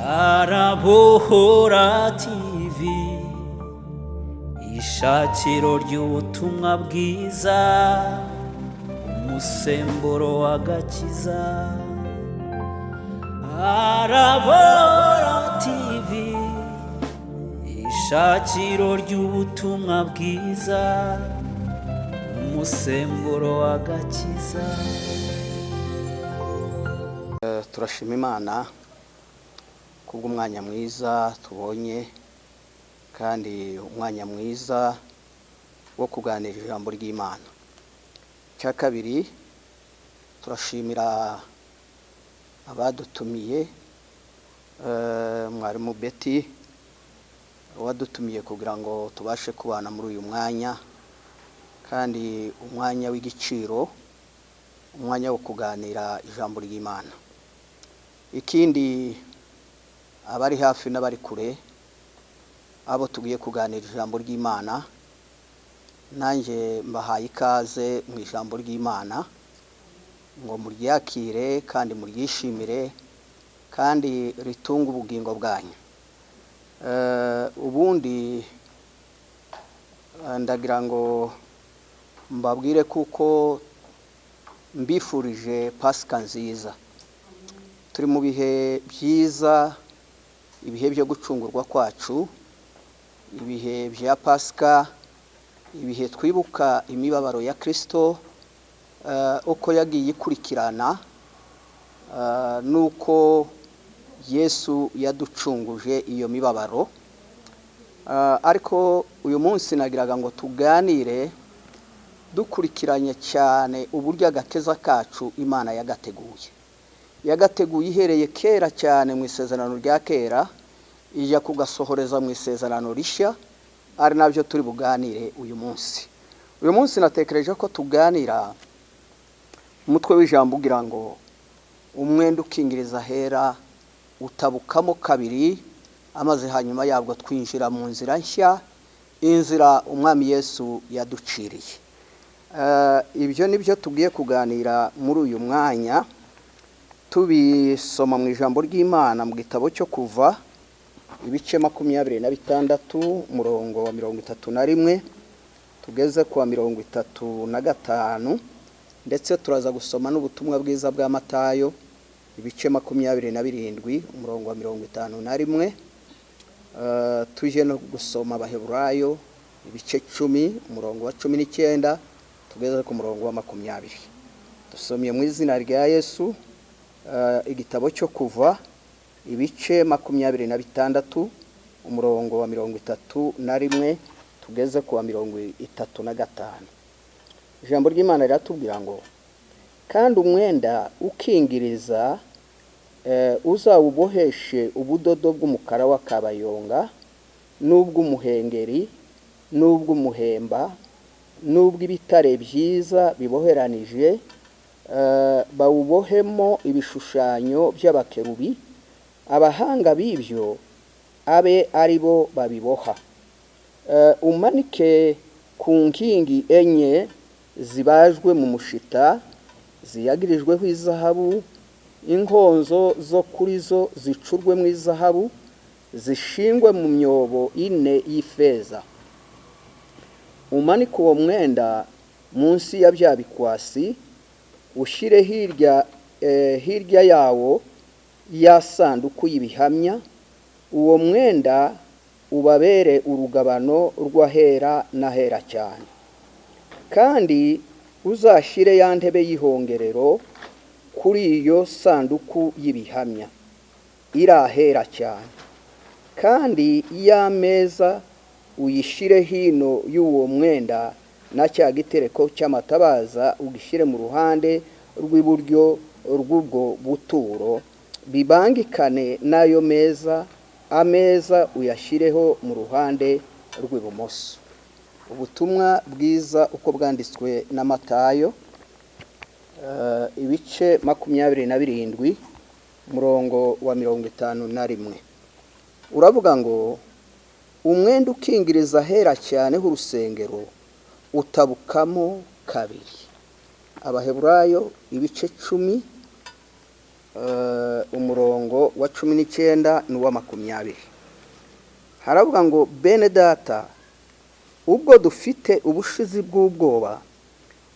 Arabohora TV, ishakiro ry'ubutumwa bwiza, umusemburo w'agakiza. Arabora TV, ishakiro ry'ubutumwa bwiza, umusemburo w'agakiza. Turashima Imana kubw'umwanya mwiza tubonye, kandi umwanya mwiza wo kuganira ijambo ry'Imana. Icya kabiri, turashimira abadutumiye, mwarimu Betty wadutumiye kugira ngo tubashe kubana muri uyu mwanya, kandi umwanya w'igiciro, umwanya wo kuganira ijambo ry'Imana. Ikindi, abari hafi n'abari kure, abo tugiye kuganira ijambo ry'Imana, nanjye mbahaye ikaze mu ijambo ry'Imana ngo muryakire kandi muryishimire kandi ritunge ubugingo bwanyu. Ubundi ndagira ngo mbabwire kuko mbifurije Pasika nziza. Turi mu bihe byiza, ibihe byo gucungurwa kwacu, ibihe bya Pasika, ibihe twibuka imibabaro ya Kirisito, uko yagiye ikurikirana, n'uko Yesu yaducunguje iyo mibabaro. Ariko uyu munsi nagiraga ngo tuganire dukurikiranye cyane uburyo agakiza kacu Imana yagateguye. Yagateguye ihereye kera cyane mu isezerano rya kera, ijya kugasohoreza mu isezerano rishya, ari nabyo turi buganire uyu munsi. Uyu munsi natekereje ko tuganira umutwe w'ijambo ugira ngo umwenda ukingiriza ahera utabukamo kabiri, amaze hanyuma yabwo twinjira mu nzira nshya, inzira Umwami Yesu yaduciriye. Ibyo ni byo tugiye kuganira muri uyu mwanya, tubisoma mu ijambo ry'Imana mu gitabo cyo Kuva, ibice 26, umurongo wa 31 tugeze ku wa 35, ndetse turaza gusoma n'ubutumwa bwiza bwa Matayo, ibice 27, umurongo wa 51. Tujye no gusoma Abaheburayo, ibice 10, umurongo wa 19 tugeze ku murongo wa 20. Dusomye mu izina rya Yesu. Igitabo cyo Kuva, ibice 26, umurongo wa 31 tugeze ku wa 35. Ijambo ry'Imana riratubwira ngo: "Kandi umwenda ukingiriza uzawuboheshe ubudodo bw'umukara w'akabayonga, n'ubw'umuhengeri, n'ubw'umuhemba, n'ubw'ibitare byiza biboheranije, bawubohemo ibishushanyo by'abakerubi. Abahanga b'ibyo abe ari bo babiboha. Umanike ku nkingi enye zibajwe mu mushita, ziyagirijweho izahabu, inkonzo zo kuri zo zicurwe mu izahabu, zishingwe mu myobo ine y'ifeza. Umanike uwo mwenda munsi ya bya bikwasi, ushyire hirya yawo ya sanduku y'ibihamya. Uwo mwenda ubabere urugabano rw'ahera n'ahera cyane. Kandi uzashyire ya ntebe y'ihongerero kuri iyo sanduku y'ibihamya iri ahera cyane, kandi ya meza uyishyire hino y'uwo mwenda, na cya gitereko cy'amatabaza ugishyire mu ruhande rw'iburyo rw'ubwo buturo, bibangikane n'ayo meza. Ameza uyashyireho mu ruhande rw'ibumoso." Ubutumwa bwiza uko bwanditswe na Matayo, ibice 27, umurongo wa 51, uravuga ngo: "Umwenda ukingiriza ahera cyane h'urusengero utabukamo kabiri." Abaheburayo, ibice 10, umurongo wa 19 n'uwa 20. Haravuga ngo: "Bene data, ubwo dufite ubushizi bw'ubwoba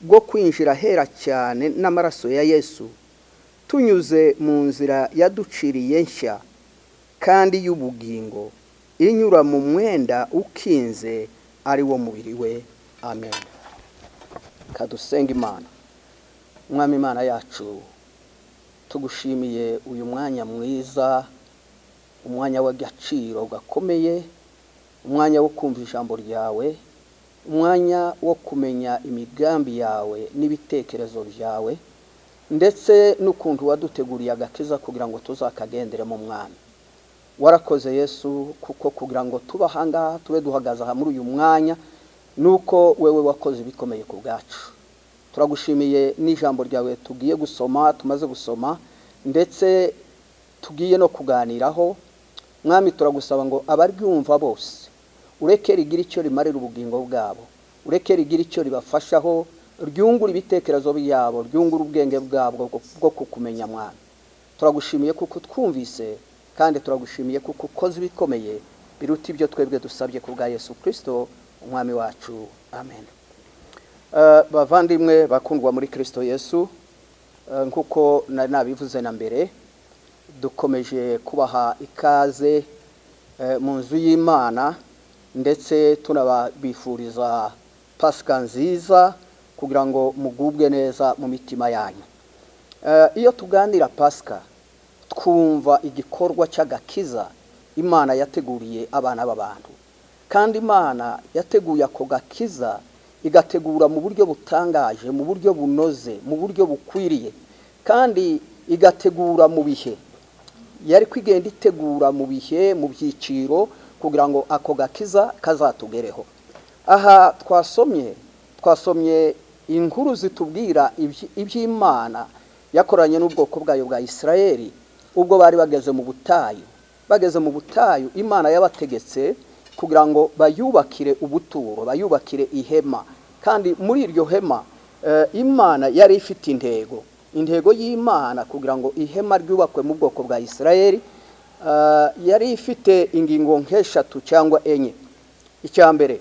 bwo kwinjira ahera cyane n'amaraso ya Yesu, tunyuze mu nzira yaduciriye nshya kandi y'ubugingo, inyura mu mwenda ukinze, ari wo mubiri we." Amen. Kadusenga Imana. Mwami Imana yacu, tugushimiye uyu mwanya mwiza, umwanya w'agaciro gakomeye, umwanya wo kumva ijambo ryawe, umwanya wo kumenya imigambi yawe n'ibitekerezo byawe, ndetse n'ukuntu waduteguriye agakiza kugira ngo tuzakagendere mu Mwami. Warakoze Yesu, kuko kugira ngo tube ahangaha, tube duhagaze aha muri uyu mwanya, nuko wewe wakoze ibikomeye ku bwacu. Turagushimiye n'ijambo ryawe tugiye gusoma, tumaze gusoma, ndetse tugiye no kuganiraho. Mwami, turagusaba ngo abaryumva bose ureke rigira icyo rimarira ubugingo bwabo, ureke rigira icyo ribafashaho, ryungura ibitekerezo byabo, ryungura ubwenge bwabo bwo kukumenya. Mwana, turagushimiye kuko twumvise, kandi turagushimiye kuko ukoze ibikomeye biruta ibyo twebwe dusabye, ku bwa Yesu Kirisito Umwami wacu. Amen. Bavandimwe bakundwa muri Kirisito Yesu, nk'uko nari nabivuze na mbere, dukomeje kubaha ikaze mu nzu y'Imana, ndetse tunababifuriza Pasika nziza kugira ngo mugubwe neza mu mitima yanyu. Iyo tuganira Pasika, twumva igikorwa cy'agakiza Imana yateguriye abana b'abantu, kandi Imana yateguye ako gakiza, igategura mu buryo butangaje, mu buryo bunoze, mu buryo bukwiriye, kandi igategura mu bihe yari kwigenda itegura, mu bihe, mu byiciro, kugira ngo ako gakiza kazatugereho. Aha twasomye inkuru zitubwira iby'Imana yakoranye n'ubwoko bwayo bwa Isirayeli ubwo bari bageze mu butayu. Bageze mu butayu, Imana yabategetse kugira ngo bayubakire ubuturo, bayubakire ihema. Kandi muri iryo hema Imana yari ifite intego. Intego y'Imana kugira ngo ihema ryubakwe mu bwoko bwa Isirayeli yari ifite ingingo nk'eshatu cyangwa enye. Icya mbere,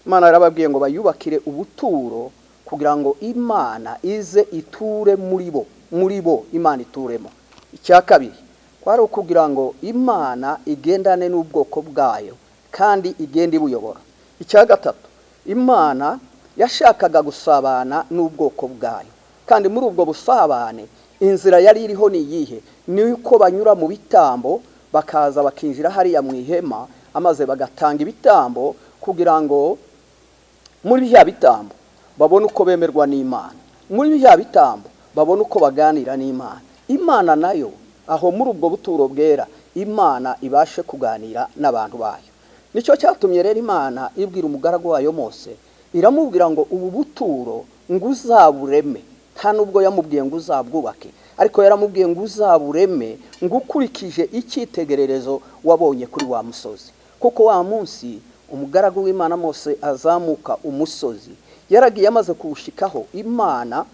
Imana yarababwiye ngo bayubakire ubuturo kugira ngo Imana ize iture muri bo, muri bo Imana ituremo. Icya kabiri kwari ukugira ngo Imana igendane n'ubwoko bwayo kandi igende ibuyobora. Icya gatatu, Imana yashakaga gusabana n'ubwoko bwayo, kandi muri ubwo busabane inzira yari iriho ni iyihe? Ni uko banyura mu bitambo, bakaza bakinjira hariya mu ihema, amaze bagatanga ibitambo kugira ngo muri bya bitambo babone uko bemerwa n'Imana, muri bya bitambo babone uko baganira n'Imana, Imana nayo aho muri ubwo buturo bwera Imana ibashe kuganira n'abantu bayo. Nicyo cyatumye rero Imana ibwira umugaragu wayo Mose, iramubwira ngo ubu buturo ngo uzabureme. Nta nubwo yamubwiye ngo uzabwubake, ariko yaramubwiye ngo uzabureme ngo ukurikije icyitegererezo wabonye kuri wa musozi. Kuko wa munsi umugaragu w'Imana Mose azamuka umusozi, yaragiye, amaze kuwushikaho, Imana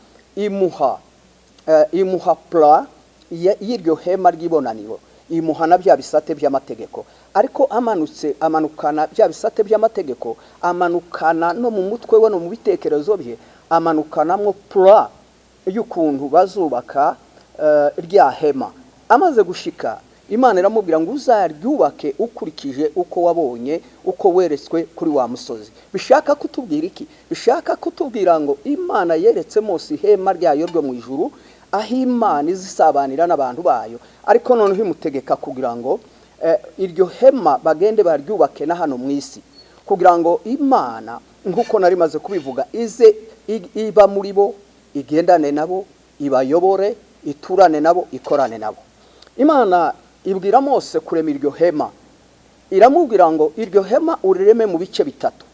imuha plan y'iryo hema ry'ibonaniro, imuha na bya bisate by'amategeko. Ariko amanutse, amanukana bya bisate by'amategeko, amanukana no mu mutwe we no mu bitekerezo bye, amanukanamwo plan y'ukuntu bazubaka rya hema. Amaze gushika, Imana iramubwira ngo uzaryubake ukurikije uko wabonye, uko weretswe kuri wa musozi. Bishaka kutubwira iki? Bishaka kutubwira ngo Imana yeretse Mose ihema ryayo ryo mu ijuru, aho Imana izisabanira n'abantu bayo, ariko noneho imutegeka kugira ngo iryo hema bagende baryubake na hano mu isi, kugira ngo Imana, nk'uko nari maze kubivuga, ize iba muri bo, igendane nabo, ibayobore, iturane nabo, ikorane nabo. Imana ibwira Mose kurema iryo hema, iramubwira ngo iryo hema urireme mu bice bitatu.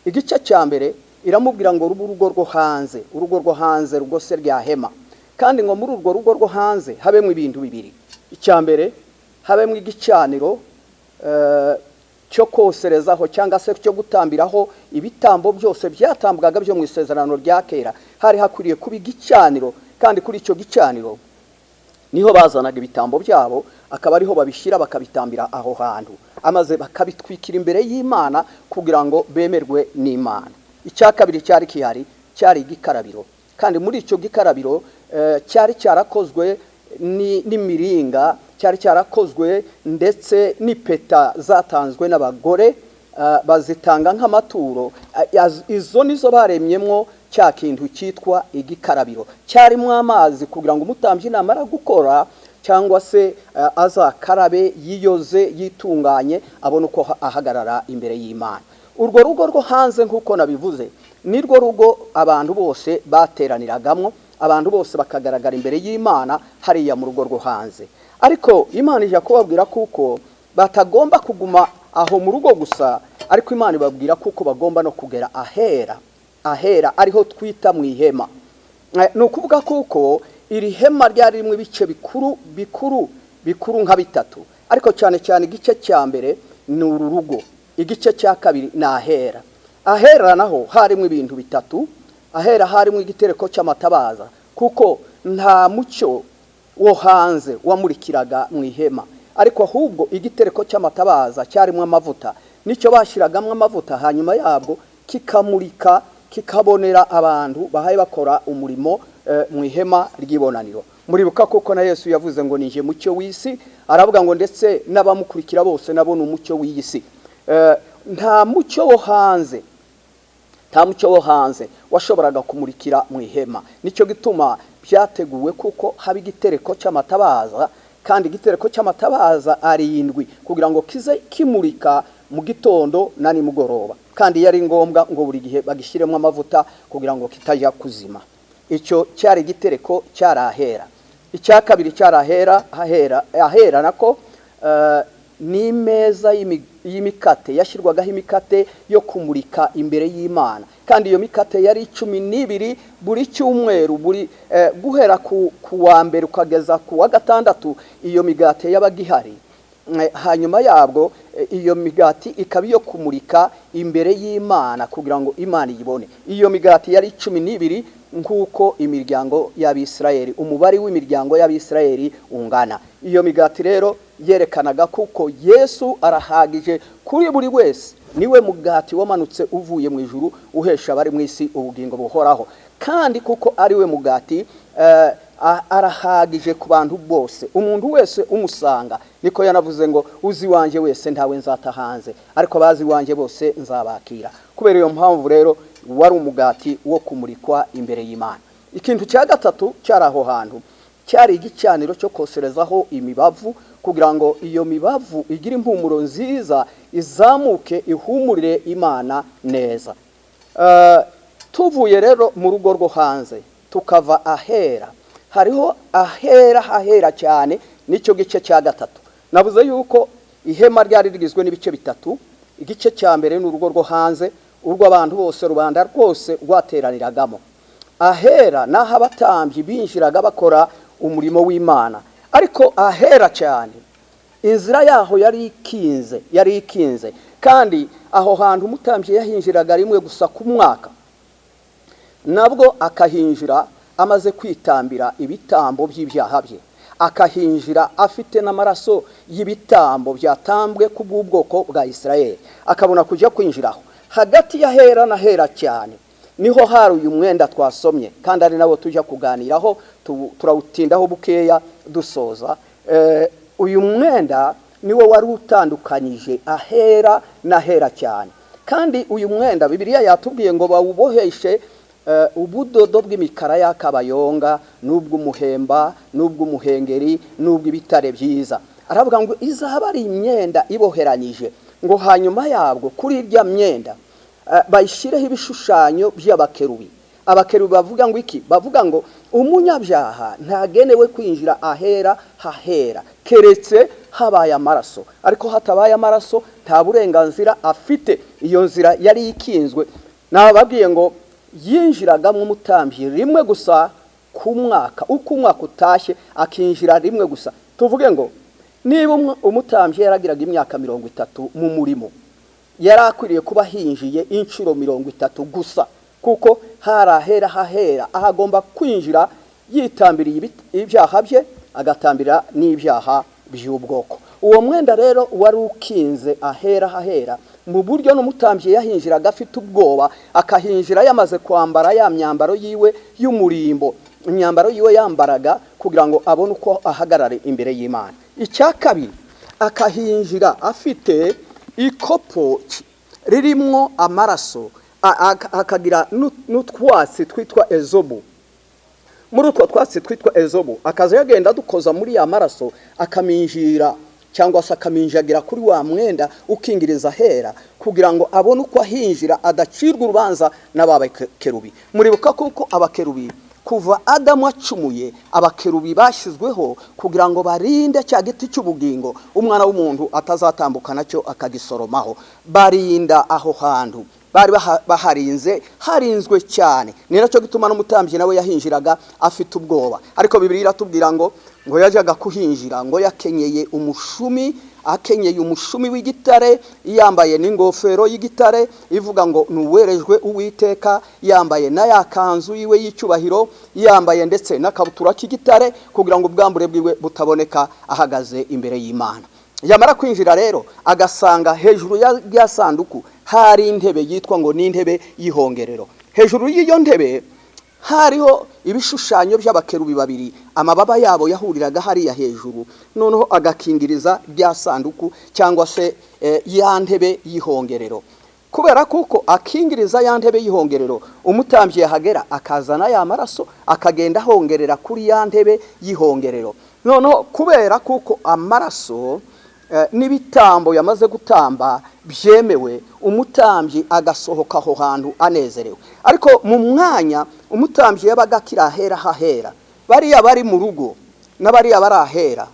Igice cya mbere, iramubwira ngo rube urugo rwo hanze, urugo rwo hanze rwose rya hema, kandi ngo muri urwo rugo rwo hanze habemo ibintu bibiri. Icya mbere, habemo igicaniro cyo koserezaho cyangwa se cyo gutambiraho ibitambo byose byatambwaga byo mu Isezerano rya Kera. Hari hakwiriye kuba igicaniro, kandi kuri icyo gicaniro Niho bazanaga ibitambo byabo, akaba ariho babishyira, bakabitambira aho hantu, amaze bakabitwikira imbere y'Imana kugira ngo bemerwe n'Imana. Icya kabiri cyari gihari cyari igikarabiro, kandi muri icyo gikarabiro cyari cyarakozwe n'imiringa, cyari cyarakozwe ndetse n'ipeta zatanzwe n'abagore, bazitanga nk'amaturo. Izo nizo baremyemwo cya kintu cyitwa igikarabiro, cyarimo amazi kugira ngo umutambyi namara gukora cyangwa se azakarabe, yiyoze, yitunganye, abone uko ahagarara imbere y'Imana. Urwo rugo rwo hanze, nk'uko nabivuze, nirwo rugo abantu bose bateraniragamo, abantu bose bakagaragara imbere y'Imana hariya mu rugo rwo hanze. Ariko Imana ijya kubabwira kuko batagomba kuguma aho mu rugo gusa, ariko Imana ibabwira kuko bagomba no kugera ahera, ahera ariho twita mu ihema. Ni ukuvuga kuko iri hema ryari ririmo ibice bikuru bikuru bikuru nka bitatu, ariko cyane cyane igice cya mbere ni uru rugo, igice cya kabiri ni ahera. Ahera naho harimo ibintu bitatu. Ahera harimo igitereko cy'amatabaza, kuko nta mucyo wo hanze wamurikiraga mu ihema, ariko ahubwo igitereko cy'amatabaza cyarimo amavuta, nicyo bashyiragamo amavuta, hanyuma yabwo kikamurika, kikabonera abantu bahaye bakora umurimo mu ihema ry'ibonaniro. Muribuka kuko na Yesu yavuze ngo nije mucyo w'isi, aravuga ngo ndetse n'abamukurikira bose nabo ni umucyo w'iyi si. Nta mucyo wo hanze, nta mucyo wo hanze washoboraga kumurikira mu ihema. Nicyo gituma byateguwe kuko haba igitereko cy'amatabaza, kandi igitereko cy'amatabaza arindwi, kugira ngo kize kimurika mu gitondo na nimugoroba, kandi yari ngombwa ngo buri gihe bagishyiremo amavuta kugira ngo kitajya kuzima. Icyo cyari igitereko cyarahera. Icya kabiri cyarahera, ahera, ahera nako ni imeza y'imikate, yashyirwagaho imikate yo kumurika imbere y'Imana, kandi iyo mikate yari 12 buri cyumweru, buri guhera ku wa mbere ukageza ku wa gatandatu, iyo migate yabaga ihari. Hanyuma yabwo iyo migati ikaba iyo kumurika imbere y'Imana kugira ngo Imana iyibone. Iyo migati yari 12 nk'uko imiryango y'Abisirayeli, umubare w'imiryango y'Abisirayeli ungana. Iyo migati rero yerekanaga kuko Yesu arahagije kuri buri wese, niwe mugati wamanutse uvuye mu ijuru uhesha abari mu isi ubugingo buhoraho, kandi kuko ari we mugati arahagije ku bantu bose, umuntu wese umusanga. Niko yanavuze ngo uzi wanjye wese ntawe nzata hanze, ariko abazi wanjye bose nzabakira. Kubera iyo mpamvu rero wari umugati wo kumurikwa imbere y'Imana. Ikintu cya gatatu cyari aho hantu cyari igicaniro cyo koserezaho imibavu, kugira ngo iyo mibavu igire impumuro nziza, izamuke ihumurire Imana neza. Tuvuye rero mu rugo rwo hanze tukava ahera, hariho ahera hahera cyane, nicyo gice cya gatatu. Navuze yuko ihema ryari rigizwe n'ibice bitatu. Igice cya mbere ni urugo rwo hanze, urwo abantu bose, rubanda rwose rwateraniragamo. Ahera naho abatambyi binjiraga bakora umurimo w'Imana, ariko ahera cyane inzira yaho yari ikinze, yari ikinze, kandi aho hantu umutambyi yahinjiraga rimwe gusa ku mwaka, nabwo akahinjira amaze kwitambira ibitambo by'ibyaha bye, akahinjira afite n'amaraso y'ibitambo byatambwe ku bw'ubwoko bwa Isirayeli, akabona kujya kwinjiraho. Hagati y'ahera n'ahera cyane niho hari uyu mwenda twasomye, kandi ari nabo tujya kuganiraho, turawutindaho bukeya dusoza. Uyu mwenda niwo wari utandukanyije ahera n'ahera cyane, kandi uyu mwenda Bibiliya yatubwiye ngo bawuboheshe ubudodo bw'imikara y'akabayonga, n'ubw'umuhemba, n'ubw'umuhengeri, n'ubw'ibitare byiza. Aravuga ngo izaba ari imyenda iboheranyije, ngo hanyuma yabwo kuri irya myenda bayishyireho ibishushanyo by'abakerubi. Abakerubi bavuga ngo iki? Bavuga ngo umunyabyaha ntagenewe kwinjira ahera hahera keretse habaye amaraso, ariko hatabaye amaraso nta burenganzira afite. Iyo nzira yari ikinzwe. Nababwiye ngo yinjiragamo umutambyi rimwe gusa ku mwaka, uko umwaka utashye akinjira rimwe gusa. Tuvuge ngo niba umutambyi yaragiraga imyaka 30 mu murimo, yari akwiriye kuba hinjiye inshuro 30 gusa, kuko hari ahera hahera aho agomba kwinjira yitambiriye ibyaha bye, agatambira n'ibyaha by'ubwoko. Uwo mwenda rero wari ukinze ahera hahera, mu buryo n'umutambyi yahinjiraga afite ubwoba, akahinjira yamaze kwambara ya myambaro yiwe y'umurimbo, imyambaro yiwe yambaraga kugira ngo abone uko ahagarare imbere y'Imana. Icya kabiri, akahinjira afite ikopo ririmwo amaraso, akagira n'utwatsi twitwa ezobu. Muri utwo twatsi twitwa ezobu akaza yagenda adukoza muri ya maraso, akaminjira cyangwa se akaminjagira kuri wa mwenda ukingiriza ahera, kugira ngo abone uko ahinjira adacirwa urubanza n'abakerubi. Muribuka kuko abakerubi kuva Adamu acumuye, abakerubi bashyizweho kugira ngo barinde cya giti cy'ubugingo, umwana w'umuntu atazatambuka nacyo akagisoromaho. Barinda aho hantu bari baharinze, harinzwe cyane. Ni nacyo gituma n'umutambyi nawe yahinjiraga afite ubwoba. Ariko Bibiliya iratubwira ngo yajyaga kuhinjira ngo yakenyeye umushumi, akenyeye umushumi w'igitare, yambaye n'ingofero y'igitare ivuga ngo nuwerejwe Uwiteka, yambaye na ya kanzu yiwe y'icyubahiro, yambaye ndetse n'akabutura k'igitare, kugira ngo ubwambure bwiwe butaboneka ahagaze imbere y'Imana. Yamara kwinjira rero agasanga hejuru ya sanduku hari intebe yitwa ngo ni intebe y'ihongerero. Hejuru y'iyo ntebe hariho ibishushanyo by'abakerubi babiri, amababa yabo yahuriraga hariya hejuru, noneho agakingiriza rya sanduku cyangwa se ya ntebe y'ihongerero. Kubera kuko akingiriza ya ntebe y'ihongerero, umutambyi yahagera akazana ya maraso akagenda ahongerera kuri ya ntebe y'ihongerero. Noneho kubera kuko amaraso n'ibitambo yamaze gutamba byemewe, umutambyi agasohoka aho hantu anezerewe. Ariko mu mwanya umutambyi yabaga akiri ahera hahera, bariya bari mu rugo n'abariya bari ahera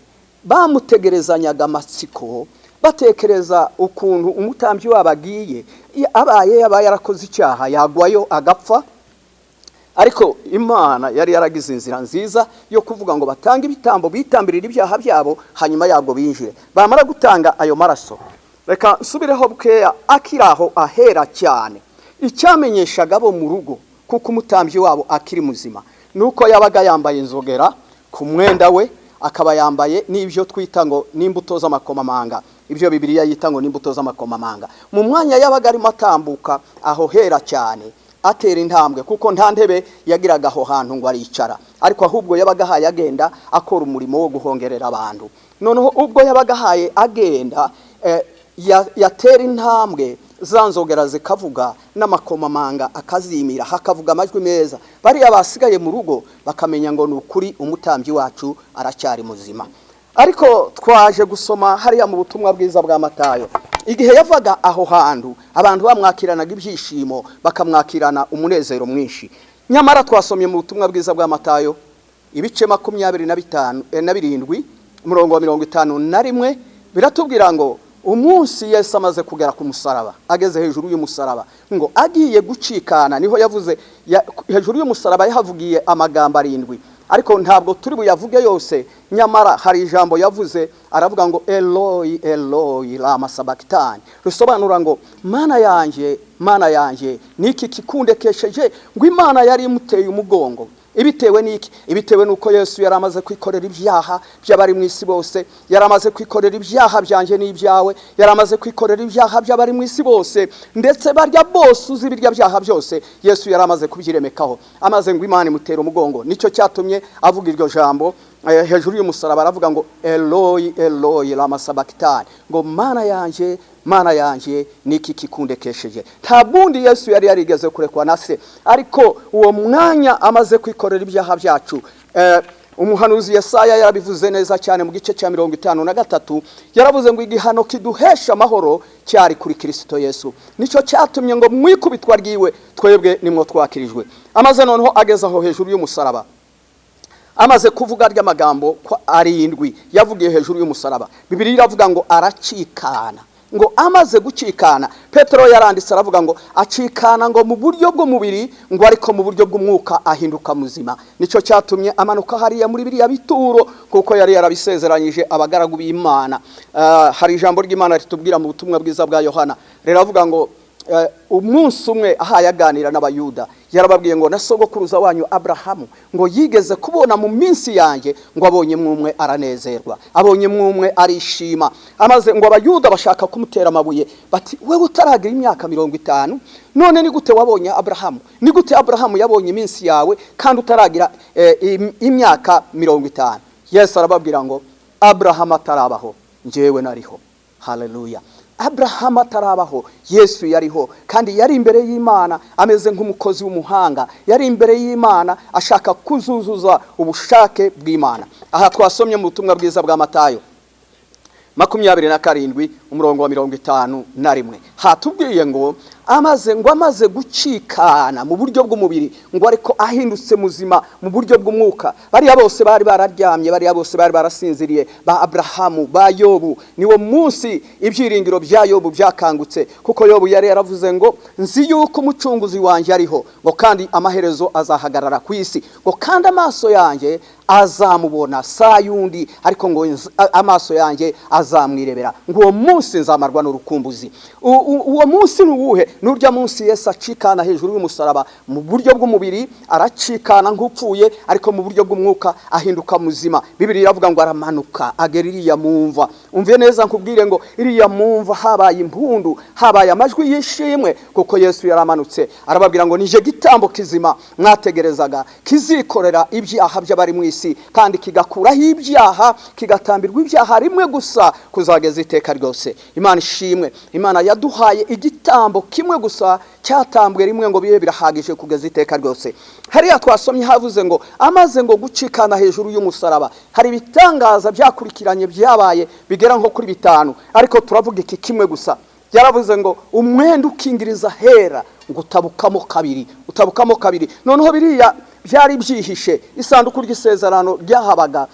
bamutegerezanyaga amatsiko, batekereza ukuntu umutambyi wabo agiye, abaye yaba yarakoze icyaha yagwayo agapfa. Ariko Imana yari yaragize inzira nziza yo kuvuga ngo batange ibitambo bitambirira ibyaha byabo, hanyuma yabwo binjire. Bamara gutanga ayo maraso, reka nsubireho bukeya, akiri aho ahera cyane, icyamenyeshaga bo mu rugo kuko umutambyi wabo akiri muzima, nuko yabaga yambaye inzogera ku mwenda we, akaba yambaye n'ibyo twita ngo n'imbuto z'amakomamanga, ibyo Bibiliya yita ngo n'imbuto z'amakomamanga. Mu mwanya yabaga arimo atambuka aho hera cyane, atera intambwe, kuko nta ntebe yagiraga aho hantu ngo aricara, ariko ahubwo yabaga ahaye agenda akora umurimo wo guhongerera abantu. Noneho ubwo yabaga ahaye agenda, yatera intambwe za nzogera zikavuga n'amakomamanga akazimira, hakavuga amajwi meza. Bariya basigaye mu rugo bakamenya ngo ni ukuri umutambyi wacu aracyari muzima. Ariko twaje gusoma hariya mu butumwa bwiza bwa Matayo, igihe yavaga aho hantu abantu bamwakiranaga ibyishimo, bakamwakirana umunezero mwinshi. Nyamara twasomye mu butumwa bwiza bwa Matayo ibice 25 na 7, umurongo wa 51, biratubwira ngo umunsi Yesu amaze kugera ku musaraba, ageze hejuru y'umusaraba ngo agiye gucikana, niho yavuze hejuru y'umusaraba yahavugiye amagambo 7, ariko ntabwo turi buyavuge yose. Nyamara hari ijambo yavuze, aravuga ngo Eloi Eloi lama sabakitani, risobanura ngo Mana yanjye, Mana yanjye, niki kikundekesheje? Ngo Imana yari imuteye umugongo. Ibitewe n'iki? Ibitewe n'uko Yesu yari amaze kwikorera ibyaha by'abari mu isi bose, yari amaze kwikorera ibyaha byanjye n'ibyawe, yari amaze kwikorera ibyaha by'abari mu isi bose, ndetse barya bose uzi birya byaha byose Yesu yari amaze kubyiremekaho. Amaze ngo Imana imutera umugongo, nicyo cyatumye avuga iryo jambo hejuru y'umusaraba, aravuga ngo Eloi Eloi lama sabakitani, ngo Mana yanjye, Mana yanjye, niki kikundekesheje? Nta bundi Yesu yari yarigeze kurekwa na se, ariko uwo mwanya amaze kwikorera ibyaha byacu, umuhanuzi Yesaya yarabivuze neza cyane mu gice cya 53, yaravuze ngo igihano kiduhesha amahoro cyari kuri Kristo Yesu, nicyo cyatumye ngo mwikubitwa ryiwe twebwe nimwo twakirijwe. Amaze noneho ageze aho hejuru y'umusaraba, amaze kuvuga ry'amagambo ko 7 yavugiye hejuru y'umusaraba, Bibiliya iravuga ngo aracikana. Ngo amaze gucikana, Petero yaranditse aravuga ngo acikana ngo mu buryo bw'umubiri, ngo ariko mu buryo bw'umwuka ahinduka muzima. Nicyo cyatumye amanuka hariya muri biriya bituro, kuko yari yarabisezeranyije abagaragu b'Imana. Hari ijambo ry'Imana ritubwira mu butumwa bwiza bwa Yohana, riravuga ngo Umunsi umwe ahaye aganira n'Abayuda, yarababwiye ngo na sogokuruza wanyu Aburahamu ngo yigeze kubona mu minsi yanjye, ngo abonye mwumwe aranezerwa, abonye mwumwe arishima. Amaze ngo Abayuda bashaka kumutera amabuye, bati: "Wewe utaragira imyaka 50, none ni gute wabonye Aburahamu? Ni gute Aburahamu yabonye iminsi yawe kandi utaragira imyaka 50?" Yesu arababwira ngo: "Aburahamu atarabaho, njyewe nariho." Haleluya! Aburahamu atarabaho, Yesu yariho, kandi yari imbere y'Imana ameze nk'umukozi w'umuhanga. Yari imbere y'Imana ashaka kuzuzuza ubushake bw'Imana. Aha twasomye mu butumwa bwiza bwa Matayo 27, umurongo wa 51, hatubwiye ngo amaze gucikana mu buryo bw'umubiri, ngo ariko ahindutse muzima mu buryo bw'umwuka. Bariya bose bari bararyamye, bariya bose bari barasinziriye, ba Aburahamu, ba Yobu. Niwo munsi ibyiringiro bya Yobu byakangutse, kuko Yobu yari yaravuze ngo: "Nzi yuko Umucunguzi wanjye ariho, ngo kandi amaherezo azahagarara ku isi, ngo kandi amaso yanjye azamubona, saa yundi, ariko ngo amaso yanjye azamwirebera, ngo uwo munsi nzamarwa n'urukumbuzi." Uwo munsi ni uwuhe? N'urya munsi Yesu acikana hejuru y'umusaraba. Mu buryo bw'umubiri aracikana nk'upfuye, ariko mu buryo bw'umwuka ahinduka muzima. Bibiri iravuga ngo aramanuka agera iriya mu mva. Umve neza nkubwire ngo iriya mu mva habaye impundu, habaye amajwi y'ishimwe, kuko Yesu yaramanutse arababwira ngo: "Nije gitambo kizima mwategerezaga, kizikorera ibyaha by'abari mu isi, kandi kigakuraho ibyaha, kigatambirwa ibyaha rimwe gusa kuzageza iteka ryose." Imana ishimwe! Imana yaduhaye igitambo kimwe gusa cyatambwe rimwe, ngo bibe birahagije kugeza iteka ryose. Hariya twasomye havuze ngo amaze ngo gucikana hejuru y'umusaraba, hari ibitangaza byakurikiranye byabaye bigera nko kuri bitanu, ariko turavuga iki kimwe gusa. Yaravuze ngo umwenda ukingiriza hera ngo utabukamo kabiri, utabukamo kabiri. Noneho biriya byari byihishe, isanduku ry'isezerano ryahabaga,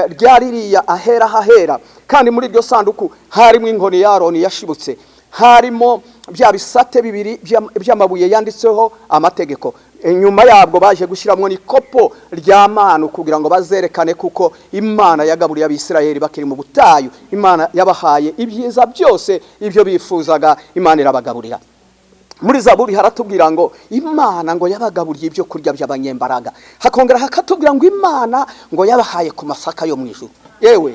ryari ririya ahera hahera, kandi muri iryo sanduku harimo inkoni ya Aroni yashibutse, harimo bya bisate bibiri by'amabuye yanditseho amategeko. Inyuma yabwo baje gushyiramo n'ikopo rya manu, kugira ngo bazerekane kuko Imana yagaburiye Abisirayeli bakiri mu butayu. Imana yabahaye ibyiza byose, ibyo bifuzaga Imana irabagaburira. Muri Zaburi haratubwira ngo Imana ngo yabagaburiye ibyo kurya by'abanyembaraga, hakongera hakatubwira ngo Imana ngo yabahaye ku masaka yo mu ijuru. Yewe,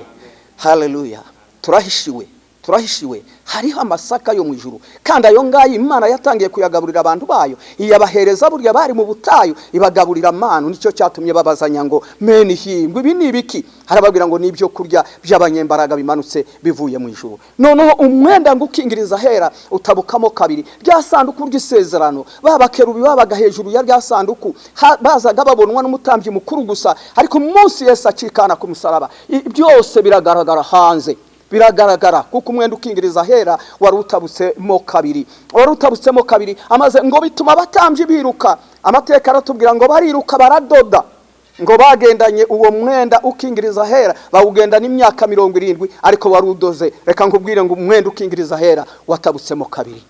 haleluya! Turahishiwe, turahishiwe. Hariho amasaka yo mu ijuru, kandi ayo ngayo Imana yatangiye kuyagaburira abantu bayo, iyabahereza burya bari mu butayu, ibagaburira manu. Nicyo cyatumye babazanya ngo: "Meni hingwa ibi ni ibiki?" Harababwira ngo ni ibyo kurya by'abanyembaraga bimanutse bivuye mu ijuru. Noneho umwenda ngo ukingiriza ahera utabukamo kabiri. Rya sanduku ry'isezerano, ba bakerubi babaga hejuru ya rya sanduku, bazaga babonwa n'umutambyi mukuru gusa, ariko umunsi Yesu acikana ku musaraba, byose biragaragara hanze, biragaragara, kuko umwenda ukingiriza ahera wari utabutsemo kabiri, wari utabutsemo kabiri. Amaze ngo bituma abatambyi biruka. Amateka aratubwira ngo bariruka, baradoda, ngo bagendanye uwo mwenda ukingiriza ahera, bawugendana imyaka 70, ariko wari udoze. Reka nkubwire ngo umwenda ukingiriza ahera watabutsemo kabiri.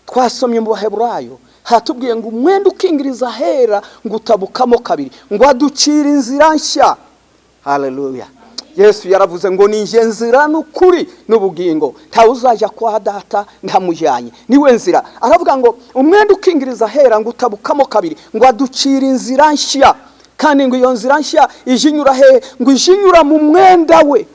Twasomye mu Baheburayo, hatubwiye ngo umwenda ukingiriza ahera ngo utabukamo kabiri, ngo aducira inzira nshya. Haleluya! Yesu yaravuze ngo: "Ni njye nzira n'ukuri n'ubugingo, ntawe uzajya kwa Data ntamujyanye." Niwe nzira. Aravuga ngo umwenda ukingiriza ahera ngo utabukamo kabiri, ngo aducira inzira nshya, kandi ngo iyo nzira nshya ije inyura hehe? Ngo ije inyura mu mwenda we.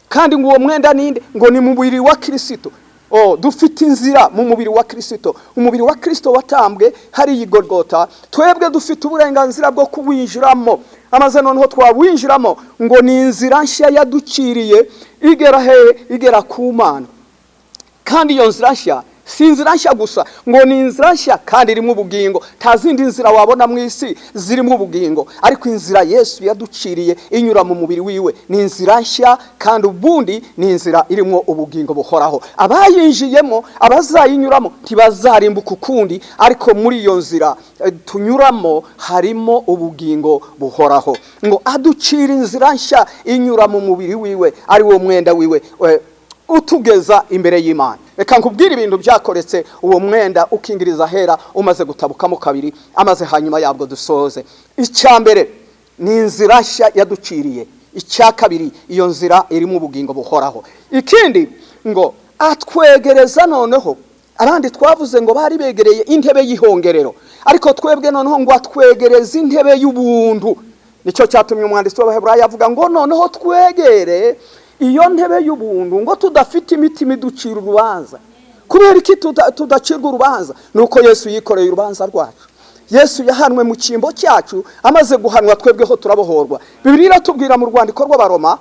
Kandi ngo uwo mwenda ninde? Ngo ni mu mubiri wa Kirisito. Oh, dufite inzira mu mubiri wa Kirisito. Umubiri wa Kirisito watambwe hariya i Golgota, twebwe dufite uburenganzira bwo kuwinjiramo. Amaze noneho twawinjiramo, ngo ni inzira nshya yaduciriye igera hehe? Igera ku Mana. Kandi iyo nzira nshya si inzira nshya gusa, ngo ni inzira nshya kandi irimo ubugingo. Nta zindi nzira wabona mu isi zirimo ubugingo, ariko inzira Yesu yaduciriye inyura mu mubiri wiwe ni inzira nshya, kandi ubundi ni inzira irimo ubugingo buhoraho. Abayinjiyemo, abazayinyuramo, ntibazarimbuka ukundi, ariko muri iyo nzira tunyuramo harimo ubugingo buhoraho. Ngo aducira inzira nshya inyura mu mubiri wiwe, ari wo mwenda wiwe, utugeza imbere y'Imana. Reka nkubwire ibintu byakoretse uwo mwenda ukingiriza ahera umaze gutabukamo kabiri, amaze hanyuma yabwo dusoze. Icya mbere ni inzira nshya yaduciriye. Icya kabiri, iyo nzira irimo ubugingo buhoraho. Ikindi, ngo atwegereza noneho Abandi twavuze ngo bari begereye intebe y'ihongerero, ariko twebwe noneho ngo atwegereze intebe y'ubuntu. Nicyo cyatumye umwanditsi w'Abaheburayo avuga ngo noneho twegere iyo ntebe y'ubuntu ngo tudafite imitima iducira urubanza. Kubera iki tudacirwa urubanza? Nuko Yesu yikoreye urubanza rwacu. Yesu yahanwe mu cyimbo cyacu, amaze guhanwa twebweho turabohorwa. Bibiliya iratubwira mu rwandiko rw'Abaroma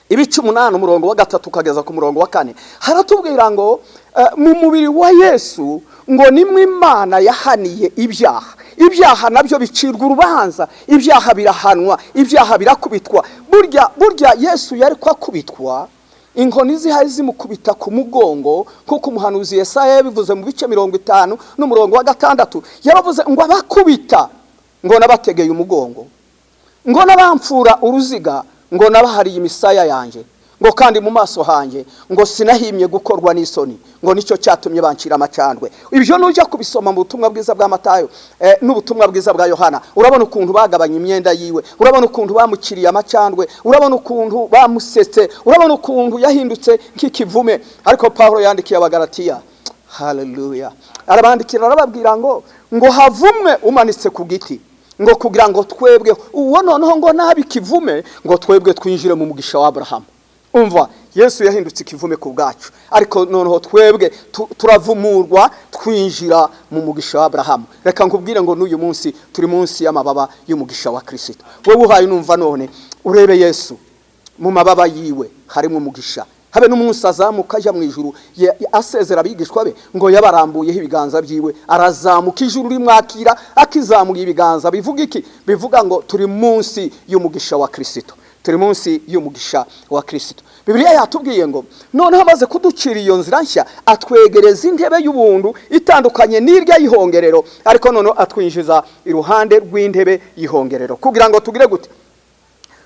ibice 8, umurongo wa 3 ukageza ku murongo wa 4, haratubwira ngo mu mubiri wa Yesu ngo nimwe Imana yahaniye ibyaha. Ibyaha nabyo bicirwa urubanza, ibyaha birahanwa, ibyaha birakubitwa. Burya Yesu yari kwakubitwa inkoni zihari zimukubita ku mugongo, kuko umuhanuzi Yesaya yabivuze mu bice 50 n'umurongo wa 6, yaravuze ngo abakubita ngo nabategeye umugongo, ngo nabamfura uruziga ngo nabahariye imisaya yanjye, ngo kandi mu maso hanjye ngo sinahimye gukorwa n'isoni, ngo nicyo cyatumye bancira amacandwe. Ibyo nujya kubisoma mu butumwa bwiza bwa Matayo n'ubutumwa bwiza bwa Yohana, urabona ukuntu bagabanya imyenda yiwe, urabona ukuntu bamukiriye amacandwe, urabona ukuntu bamusetse, urabona ukuntu yahindutse nk'ikivume. Ariko Paulo yandikiye Abagalatiya, haleluya, arabandikira arababwira ngo havumwe umanitse ku giti, ngo kugira ngo twebwe uwo noneho ngo nabi kivume, ngo twebwe twinjire mu mugisha wa Abrahamu. Umva, Yesu yahindutse ikivume ku bwacu, ariko noneho twebwe turavumurwa twinjira mu mugisha wa Abrahamu. Reka nkubwire ngo n'uyu munsi turi munsi y'amababa y'umugisha wa Kristo. Wewe uhaye numva none urebe Yesu, mu mababa yiwe harimo umugisha. Habe n'umunsi azamuka ajya mu ijuru, asezera abigishwa be, ngo yabarambuyeho ibiganza byiwe, arazamuka ijuru rimwakira akizamuye ibiganza. Bivuga iki? Bivuga ngo turi munsi y'umugisha wa Kristo, turi munsi y'umugisha wa Kristo. Bibiliya yatubwiye ngo noneho amaze kuducira iyo nzira nshya, atwegereza intebe y'ubuntu itandukanye n'irya y'ihongerero, ariko noneho atwinjiza iruhande rw'intebe y'ihongerero kugira ngo tugire gute?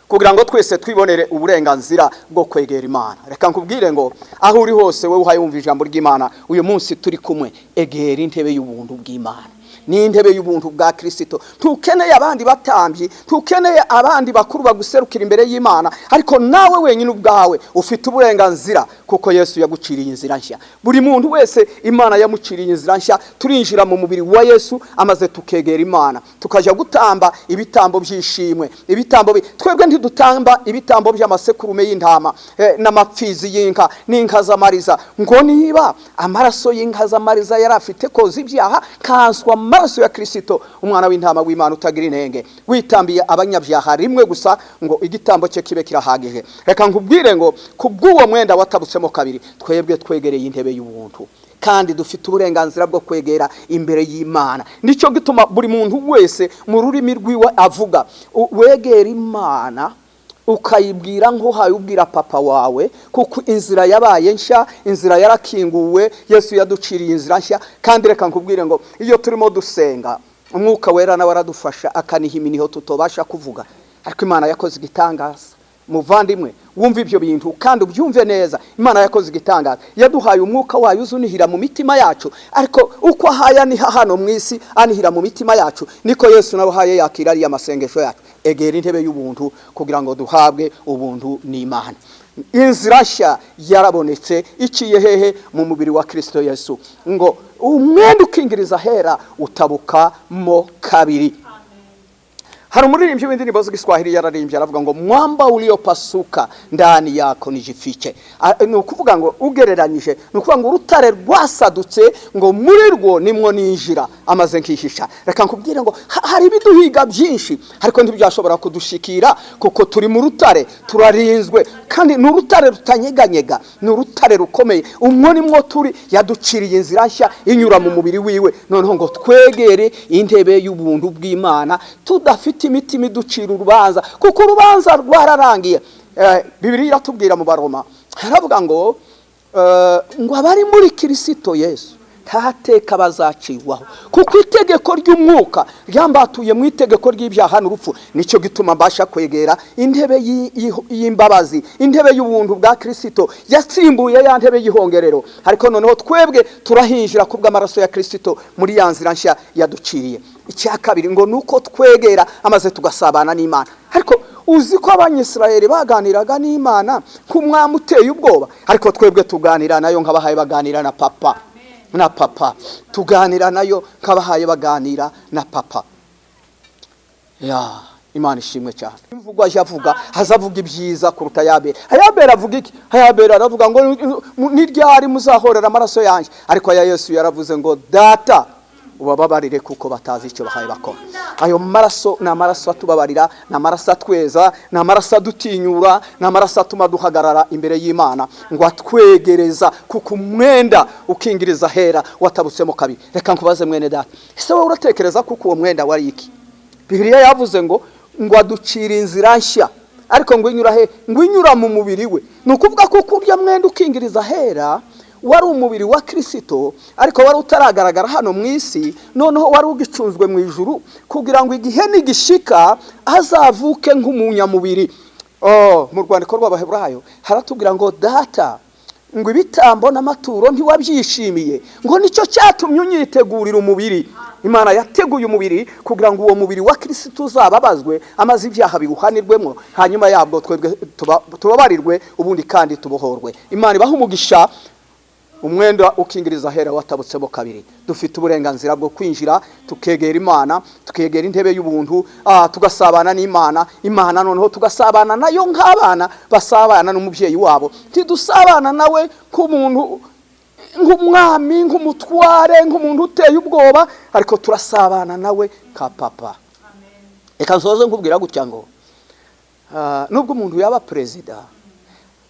Kugira ngo twese twibonere uburenganzira bwo kwegera Imana. Reka nkubwire ngo aho uri hose, wowe uhaye wumva ijambo ry'Imana uyu munsi turi kumwe, egera intebe y'ubuntu bw'Imana. Ni intebe y'ubuntu bwa Kristo. Ntukeneye abandi batambyi, ntukeneye abandi bakuru baguserukira imbere y'Imana, ariko nawe wenyine ubwawe ufite uburenganzira kuko Yesu yaguciriye inzira nshya. Buri muntu wese Imana yamuciriye inzira nshya. Turinjira mu mubiri wa Yesu amaze tukegera Imana, tukajya gutamba ibitambo by'ishimwe, ibitambo twebwe ntidutamba ibitambo by'amasekurume y'intama n'amapfizi y'inka n'inka z'amariza, ngo niba amaraso y'inka z'amariza yari afite koza ibyaha, kanswa amaraso ya Kristo umwana w'intama w'Imana utagira inenge, witambiye abanyabyaha rimwe gusa, ngo igitambo cye kibe kirahagije. Reka nkubwire ngo kubw'uwo mwenda watabutsemo kabiri, twebwe twegereye intebe y'ubuntu kandi dufite uburenganzira bwo kwegera imbere y'Imana. Nicyo gituma buri muntu wese mu rurimi rwiwe avuga, wegera Imana ukayibwira nk'uhaye ubwira papa wawe, kuko inzira yabaye nshya, inzira yarakinguwe, Yesu yaduciriye inzira nshya. Kandi reka nkubwire ngo iyo turimo dusenga, Umwuka Wera nawe aradufasha akaniha iminiho tutobasha kuvuga. Ariko Imana yakoze igitangaza. Muvandimwe, wumva ibyo bintu kandi ubyumve neza. Imana yakoze igitangaza, yaduhaye umwuka wayo uzunihira mu mitima yacu. Ariko uko ahaye aniha hano mu isi, anihira mu mitima yacu, niko Yesu nawe ahaye yakira ariya masengesho yacu. Egera intebe y'ubuntu kugira ngo duhabwe ubuntu n'Imana. Inzira nshya yarabonetse, iciye hehe? Mu mubiri wa Kristo Yesu. Ngo umwenda ukingiriza hera utabuka mo kabiri. Hari umuririmbyi w'indirimbo z'Igiswahili yararimbye aravuga ngo mwamba uliopasuka ndani yako nijifiche. Ni ukuvuga ngo ugereranyije, ni ukuvuga ngo urutare rwasadutse, ngo muri rwo nimwo ninjira amaze nkihisha. Reka nkubwire ngo hari ibiduhiga byinshi, ariko ntibyashobora kudushikira kuko turi mu rutare, turarinzwe, kandi ni urutare rutanyeganyega, ni urutare rukomeye. Umwo nimwo turi, yaduciriye inzira nshya inyura mu mubiri wiwe, noneho ngo twegere intebe y'ubuntu bw'Imana tudafite imitima iducira urubanza, kuko urubanza rwararangiye. Bibiliya iratubwira mu Baroma, haravuga ngo ngo abari muri Kristo Yesu nta teka bazacirwaho, kuko itegeko ry'umwuka ryambatuye mu itegeko ry'ibyaha n'urupfu. Nicyo gituma mbasha kwegera intebe y'imbabazi, intebe y'ubuntu bwa Kristo yatsimbuye ya ntebe y'ihongerero. Ariko noneho twebwe turahinjira kubw'amaraso ya Kristo muri ya nzira nshya yaduciriye. Icya kabiri ngo nuko twegera amaze tugasabana n'Imana. Ariko uzi ko Abanyisirayeli baganiraga n'Imana nk'umwami uteye ubwoba, ariko twebwe tuganira nayo nk'abahaye baganira na papa. Na papa. Tuganira nayo nk'abahaye baganira na papa. Ya, Imana ishimwe cyane. Imvugo aje avuga, azavuga ibyiza kuruta Yabeli. Ayabeli avuga iki? Ayabeli aravuga ngo ni ryari muzahorera amaraso yanjye? Ariko aya Yesu yaravuze ngo Data, ubababarire kuko batazi icyo bahaye bakora. Ayo maraso ni amaraso atubabarira, ni amaraso atweza, ni amaraso adutinyura, ni amaraso atuma duhagarara imbere y'Imana ngo atwegereza, kuko umwenda ukingiriza hera watabutsemo kabiri. Reka nkubaze, mwene data, ese wowe uratekereza kuko uwo mwenda wari iki? Bibiliya yavuze ngo aducira inzira nshya, ariko ngo inyura he? Ngo inyura mu mubiri we. Ni ukuvuga ko urya mwenda ukingiriza hera wari umubiri wa Kirisito, ariko wari utaragaragara hano mu isi. Noneho wari ugicunzwe mu ijuru kugira ngo igihe nigishika azavuke nk'umunyamubiri. Oh, mu rwandiko rw'Abaheburayo haratubwira ngo Data, ngo ibitambo n'amaturo ntiwabyishimiye, ngo nicyo cyatumye unyitegurira umubiri. Imana yateguye umubiri kugira ngo uwo mubiri wa Kirisito uzababazwe, amaze ibyaha biwuhanirwemo, hanyuma yabwo twebwe tubabarirwe, ubundi kandi tubohorwe. Imana ibahe umugisha. Umwenda ukingiriza ahera watabutsemo kabiri. Dufite uburenganzira bwo kwinjira, tukegera Imana, tukegera intebe y'ubuntu, tugasabana n'Imana. Imana noneho tugasabana nayo nk'abana basabana n'umubyeyi wabo. Ntidusabana nawe nk'umuntu, nk'umwami, nk'umutware, nk'umuntu uteye ubwoba, ariko turasabana nawe nka papa. Reka nsoze nkubwira gutya ngo nubwo umuntu yaba perezida,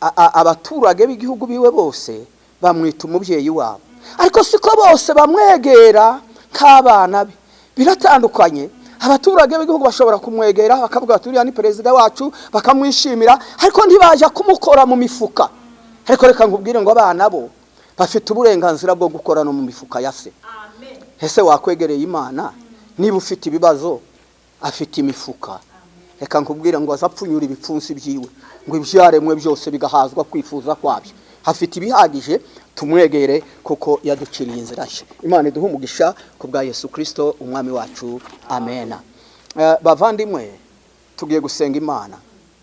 abaturage b'igihugu biwe bose bamwita umubyeyi wabo, ariko siko bose bamwegera nk'abana be. Biratandukanye. Abaturage b'igihugu bashobora kumwegera bakavuga bati uriya ni perezida wacu, bakamwishimira, ariko ntibajya kumukora mu mifuka. Ariko reka nkubwire ngo abana bo bafite uburenganzira bwo gukora no mu mifuka ya se. Ese wakwegereye Imana niba ufite ibibazo? Afite imifuka. Reka nkubwire ngo azapfunyura ibipfunsi byiwe, ngo ibyaremwe byose bigahazwa kwifuza kwabyo. Afite ibihagije. Tumwegere kuko yaduciriye inzira nshya. Imana iduhe umugisha ku bwa Yesu Kirisito umwami wacu. Amena. Bavandimwe, tugiye gusenga Imana,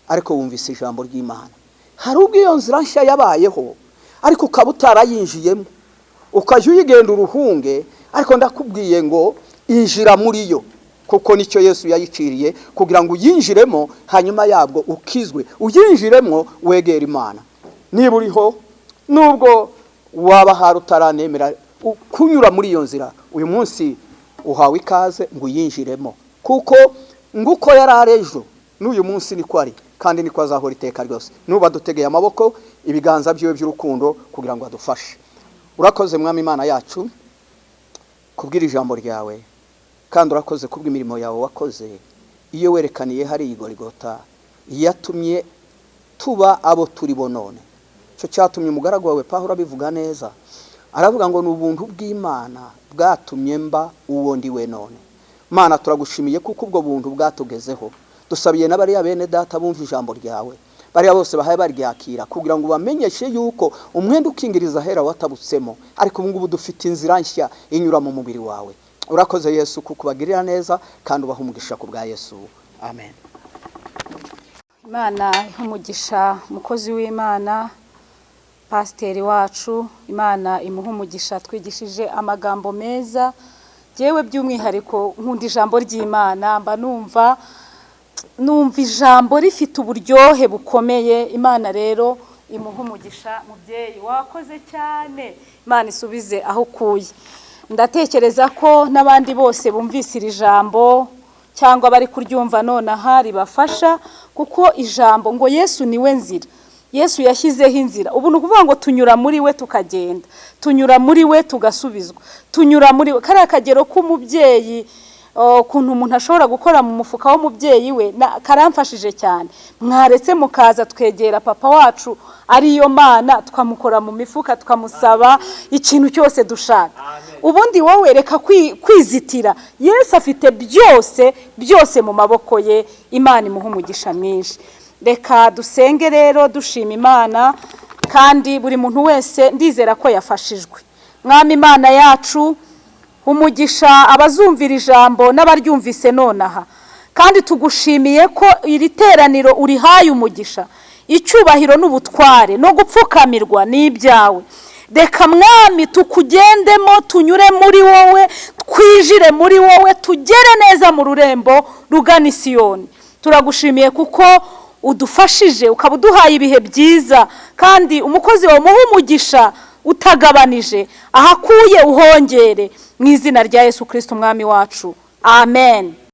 ariko wumvise ijambo ry'Imana. Hari ubwo iyo nzira nshya yabayeho, ariko ukaba utarayinjiyemo, ukajya uyigenda uruhunge. Ariko ndakubwiye ngo injira muri yo, kuko nicyo Yesu yayiciriye, kugira ngo uyinjiremo, hanyuma yabwo ukizwe. Uyinjiremo, wegera Imana. Niba uriho, nubwo waba hari utaranemera kunyura muri iyo nzira, uyu munsi uhawe ikaze ngo uyinjiremo, kuko nguko yari ari ejo, n'uyu munsi niko ari, kandi niko azahora iteka ryose. Nuba dutegeye amaboko ibiganza byiwe by'urukundo kugira ngo adufashe. Urakoze, Mwami Imana yacu, kubwira ijambo ryawe, kandi urakoze kubw'imirimo yawe wakoze iyo werekaniye hari Igorigota, yatumye tuba abo turi bo none. Icyo cyatumye umugaragu wawe Pawulo abivuga neza, aravuga ngo ni ubuntu bw'Imana bwatumye mba uwo ndi we none. Mana, turagushimiye kuko ubwo buntu bwatugezeho. Dusabiye n'abariya bene data bumva ijambo ryawe, bariya bose bahaye baryakira, kugira ngo bamenyeshe yuko umwenda ukingiriza ahera watabutsemo, ariko ubu ngubu dufite inzira nshya inyura mu mubiri wawe. Urakoze Yesu kuko ubagirira neza, kandi ubaha umugisha ku bwa Yesu. Amen. Imana ihe umugisha umukozi w'Imana, pasiteri wacu. Imana imuha umugisha, twigishije amagambo meza. Yewe, by'umwihariko nkunda ijambo ry'Imana, mba numva ijambo rifite uburyohe bukomeye. Imana rero imuha umugisha. Mubyeyi, wakoze cyane, Imana isubize aho ukuye. Ndatekereza ko n'abandi bose bumvise iri jambo cyangwa bari kuryumva nonaha ribafasha, kuko ijambo ngo Yesu niwe nzira, Yesu yashyizeho inzira. Ubu ni ukuvuga ngo tunyura muri we tukagenda, tunyura muri we tugasubizwa, tunyura muri we. Kariya kagero k'umubyeyi, ukuntu umuntu ashobora gukora mu mufuka w'umubyeyi we, karamfashije cyane. Mwaretse mukaza twegera papa wacu ariyo Mana, tukamukora mu mifuka, tukamusaba ikintu cyose dushaka. Ubundi wowe reka kwizitira. Yesu afite byose byose mu maboko ye. Imana imuha umugisha mwinshi. Reka dusenge rero dushima Imana, kandi buri muntu wese ndizera ko yafashijwe. Mwami Imana yacu, umugisha abazumvira ijambo n'abaryumvise nonaha, kandi tugushimiye ko iri teraniro urihaye umugisha. Icyubahiro n'ubutware no gupfukamirwa ni ibyawe. Reka Mwami tukugendemo, tunyure muri wowe, twijire muri wowe, tugere neza mu rurembo rugana Isiyoni. Turagushimiye kuko udufashije, ukaba uduhaye ibihe byiza, kandi umukozi wawe umuhe umugisha utagabanije, ahakuye uhongere, mu izina rya Yesu Kirisito Umwami wacu, amen.